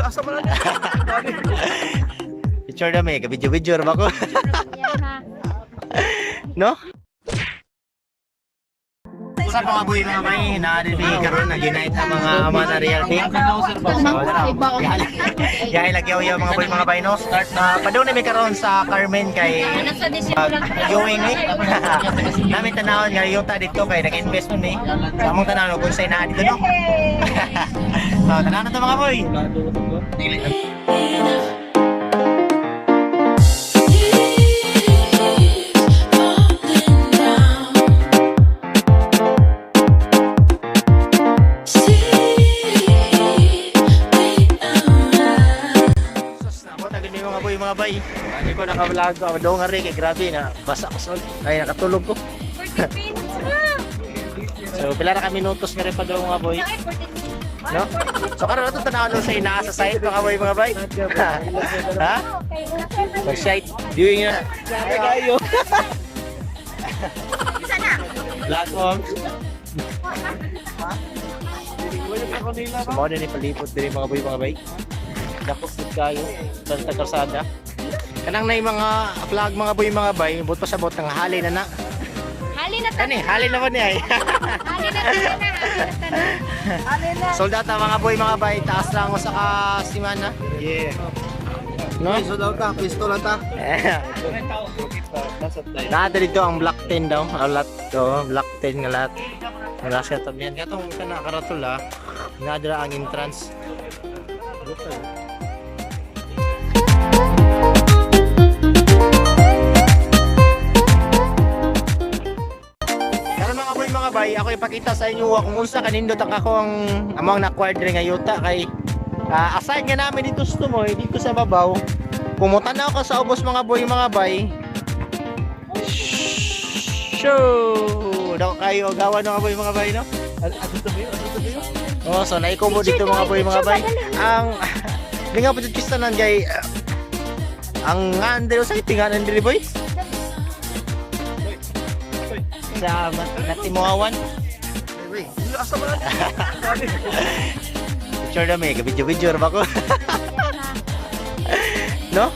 Asa man na? Picture na may, video-video ba ko? No? Sa mga boy mga bay, naadili karon na ginait ang mga ama na realty. Yahay lagi yaw mga boy mga bay, no. Start na pa na mi karon sa Carmen kay viewing ni. Namin tanawon nga yuta dito kay nag-invest nun eh. Sa among tanawon kung say naa dito, no. So tanawon na to, mga boy. Falling down. See we are. Sus, nako tagin mi, mga boy mga bay. Hindi ko naka-vlog ko. Dong nga rin kay grabe na basa ko sol. Ay, nakatulog ko. 40 minutes na. So pila ra ka minutos nga rin pa daw, mga boy. Ay, 40 minutes. No? So karon ato tanawon sa inaa sa site, mga boy mga bay. Ha? Mag site viewing na. Grabe kayo. Vlog mo. So mo ni palipot diri, mga boy mga bay. Dako pud kayo sa karsada. Kanang nay mga flag, mga boy mga bay, but pa sa bot nang hali na na. Hali na Kani, hali na ba ni ay? Hali na tanan na. Hali na tanan. Sold out na, mga boy mga bay, taas lang ako sa ka simana. Yeah. No? Sold out ta, pisto lang ta. Naa dito ang Block 10 daw. Ang lot to, Block 10 nga lot. Wala siya tabihan. Katong kana karatula, naa dira ang entrance. Karon, mga boy mga bay, ako ipakita sa inyo kung unsa kanindot ang ako ang among na-acquired diri nga yuta kay aside nga namin dito sa tumoy dito sa babaw. Kumutan na ako sa ubos, mga boy mga bay. Show! Dako kayo gawa mga boy mga bay, no? Oh, so naikubo dito, mga boy mga bay. Ang lingaw po jud tanan kay ang ngandre sa tinganan diri, boy. Sa Natimuawan. Asa man na? Picture na may, video-video ba ko? No?